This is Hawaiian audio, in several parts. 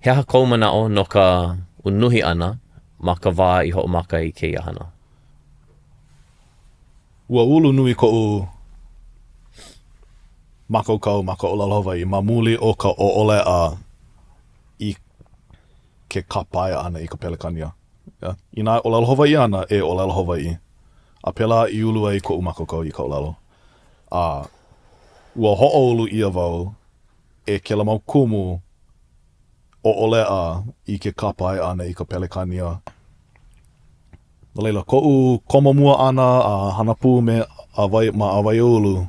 He aha kou manaʻo no ka unuhi ʻana ma ka wā i hoʻomaka i kēia hana? Ua ulu nui koʻu mākaukau ma ka ʻōlelo Hawaiʻi ma muli o ka ʻoʻoleʻa i ke kāpae ʻana i ka Pelekania. Yeah. Inā e ʻōlelo Hawaiʻi ana, e ʻōlelo Hawaiʻi. A pēlā i ulu ai koʻu mākaukau i ka ʻōlelo. A ua hoʻoulu ʻia wau e kēlā mau kumu ʻoʻoleʻa i ke kāpae ʻana i ka Pelekania. No laila, koʻu komo mua ʻana a hana pū me a ma Awaiaulu,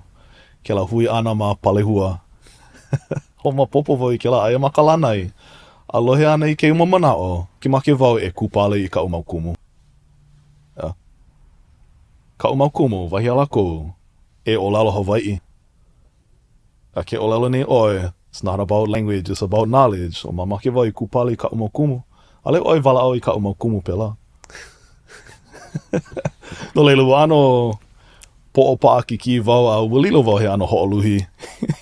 kēlā hui ʻana ma Palehua. Hoʻomaopopo wau i kēlā aia ma ka lānai, a lohe ana i kēia mau manaʻo, makemake wau e kūpale i kaʻu mau kumu. Yeah. Kaʻu mau kumu, wahi a lākou, e ʻōlelo Hawaiʻi. A ke ʻōlelo nei ʻoe, it's not about language, it's about knowledge. So mamake wau i kūpale i kaʻu mau kumu. ʻAʻole ʻoe walaʻau i kaʻu mau kumu pēlā. No laila, ua ʻano poʻo paʻakikī wau a ua lilo wau he ʻano hoʻoluhi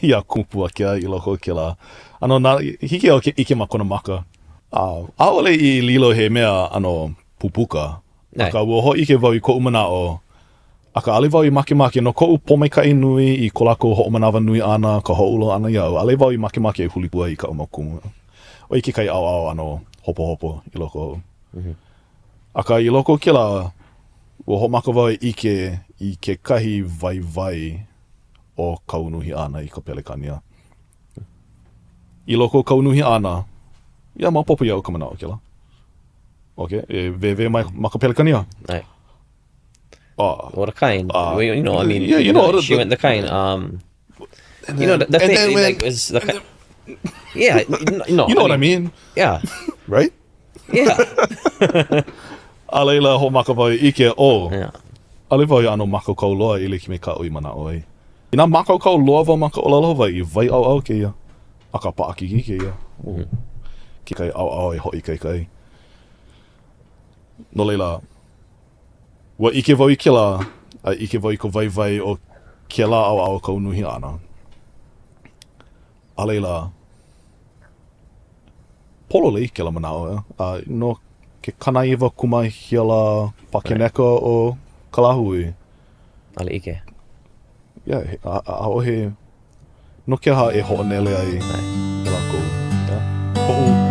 iā Kumu Puakea i loko o kēlā ʻano na, hiki iaʻu ke ʻike ma kona maka. A ʻaʻole i lilo he mea ʻano pupuka, akā ua hōʻike wau i koʻu manaʻo Akā, ʻaʻole wau i makemake no koʻu pōmaikaʻi nui i ko lākou hoʻomanawanui ʻana, ka hoʻoulu ʻana iaʻu, ʻaʻole wau i makemake e huli pua i kaʻu mau kumu. ʻO ia kekahi ʻaoʻao ʻano hopohopo i loko oʻu. Akā, i loko o kēlā, ua hoʻomaka wau e ʻike i kekahi waiwai o ka unuhi ʻana i ka Pelekānia. I loko o ka unuhi ʻana, ia maopopo iaʻu ka manaʻo kēlā. Okay, e wēwē mai ma ka Pelekānia. ʻAe. Uh, well, the kind. Uh, you know, I mean, yeah, you know, she went the kind. Um, and you know, then- the, the and thing, then when- like, is the kind. Yeah, no, You know I what I mean, Yeah, right? yeah, A laila, hoʻomaka wau i ʻike, oh, yeah. ʻaʻole wau i ʻano mākaukau loa e like me kaʻu i manaʻo ai. Inā mākaukau loa wau ma ka ʻōlelo Hawaiʻi, wae ʻaoʻao kēia, akā paʻakikī kēia. Oh, kekahi ʻaoʻao e hoʻoikaika ai. No laila, Ua ʻike wau i kēlā, a ʻike wau i ka waiwai o kēlā ʻaoʻao o ka unuhi ʻana. A laila, pololei kēlā manaʻo, ʻeā? A no ke 90 kūmāhia lā pakeneka o ka lāhui. ʻAʻole ʻike. Yeah, ʻaʻohe, no ke aha e hoʻonele ai iā lākou, ʻeā? Koʻu.